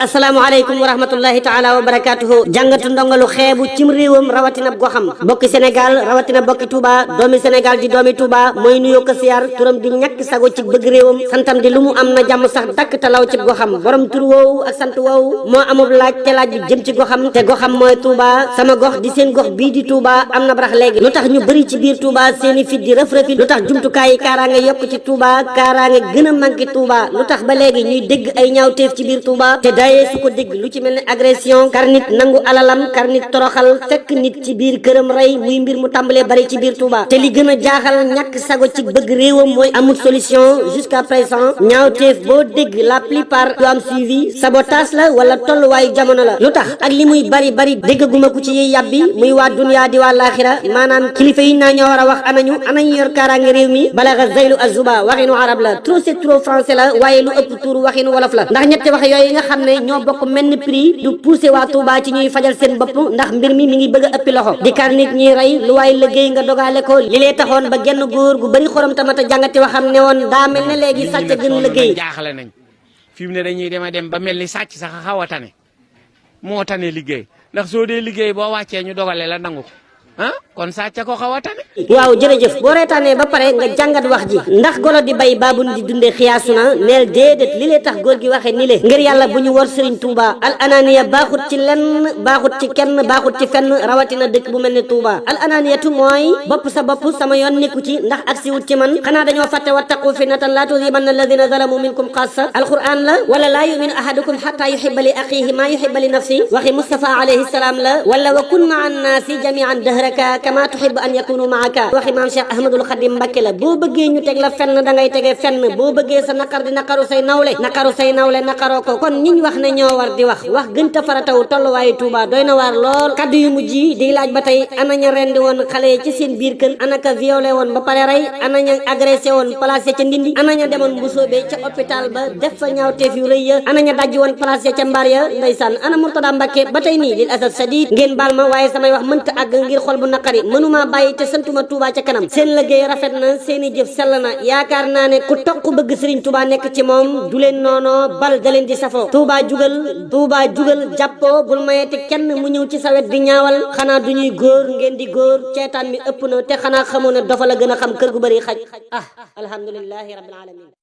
asalaamaaleykum wa rahmatullahi taala wa barakatuhu jàngatu ndongalu xeebu cim réewam rawatina goxam bokki Sénégal rawatina bokki Touba doomi Sénégal di doomi Touba mooy nuyoo ko siyaar turam di ñàkk sago ci bëgg réewam santam di lu mu am na jàmm sax dakk talaw ci goxam borom tur woowu ak sant woowu moo amub laaj te laaj bi jëm ci goxam te goxam mooy Touba sama gox di seen gox bii di Touba am na barax léegi lu tax ñu bëri ci biir Touba seeni fit di rëf-rëfi lu tax jumtukaay yi kaaraange yokk ci Touba kaaraange gën a manqué Touba lu tax ba léegi ñuy dégg ay ñaawteef ci biir Touba te daye su ko dégg lu ci mel ne agression kar nit nangu alalam kar nit toroxal fekk nit ci biir këram rey muy mbir mu tàmbalee bari ci biir Touba te li gën a jaaxal ñàkk sago ci bëgg réewam mooy amul solution jusqu'à présent ñaawteef boo dégg la plupart du am suivi sabotage la wala tolluwaayu jamono la lu tax ak li muy bari déggaguma ku ci yiy yàbbi muy waa dunya di waa laaxira maanaam kilifa yi naa ñoo war a wax anañu yor kaaraange réew mi balaga zeylu azuba waxinu arab la trop c'est trop français la waaye lu ëpp tuuru waxinu wolof la ndax ñetti wax yooyu nga xam ne ñoo bokk menn prix du poussé waa Touba ci ñuy fajal seen bopp ndax mbir mi ngi bëgg a ëppi loxo di kar nit ñi rey lu waay liggéey nga dogaale ko li lee taxoon ba genn góor gu bari xorom tamata jàngati waxam ne woon daa mel ne léegi sàcc gën liggéey jaaxale nañ fi mu ne dañuy dem ba mel ni sàcc sax xaw a tane moo tane liggéey ndax soo dee liggéey boo wàccee ñu dogale la nangu ko kon sàcc ko xaw a tane waaw jërëjëf boo reetaanee ba pare nga jàngat wax ji ndax golo di bay baabun di dundee xiyaasu na neel déedéet li lee tax góor gi waxee ni le ngir yàlla bu ñu war Serigne Touba al ananiya baaxut ci lenn baaxut ci kenn baaxut ci fenn rawatina dëkk bu mel ne Touba al ananiyatu mooy bopp sa bopp sama yoon nekku ci ndax aksi wut ci man xanaa dañoo fàtte wattaqu fitnatan la tusibanna alladina zalamu minkum xaassa alquran la wala laa yuminu ahadukum xata yuhibba li axihi ma yuhibba li nafsi waxi Mustafa alayhi salaam la wala wa kun maa annaasi jamian kama tuhibbu an yakunu maaka waxi maam Cheikh Ahmadul Khadim Mbacké la boo bëggee ñu teg la fenn da ngay tege fenn boo bëggee sa naqar di naqaru say nawle naqaroo ko kon ñiñ wax ne ñoo war di wax gënta farataw tolluwaayu Touba doy na waar lool kaddu yu mujj yi di laaj ba tey ana ña rendi woon xale ci seen biir kër ana ka violé woon ba pare rey ana ña agressé woon placé ca ndindi ana ña demoon bu soobee ca hôpital ba def fa ñaawteef yu rëy ya ana ña dajji woon placé ca mbar ya ndeysaan ana Murtada Mbacké ba tey nii lil asad sadid ngeen baal ma waaye samay wax mënta àgg ngir xol bu naqari mënuma bàyyi te santuma Touba ca kanam seen liggéey rafet na seeni jëf sell na yaakaar naa ne ku toq bëgg Serigne Touba nekk ci moom du leen noonoo bal da leen di safoo Touba jugal jàppoo bul mayeti kenn mu ñëw ci sa wet di ñaawal xanaa du ñuy góor ngeen di góor ceetaan mi ëpp na te xanaa xamoo ne dafa la gën a xam kër gu bëri xaj alhamdulillahi rabbil alamin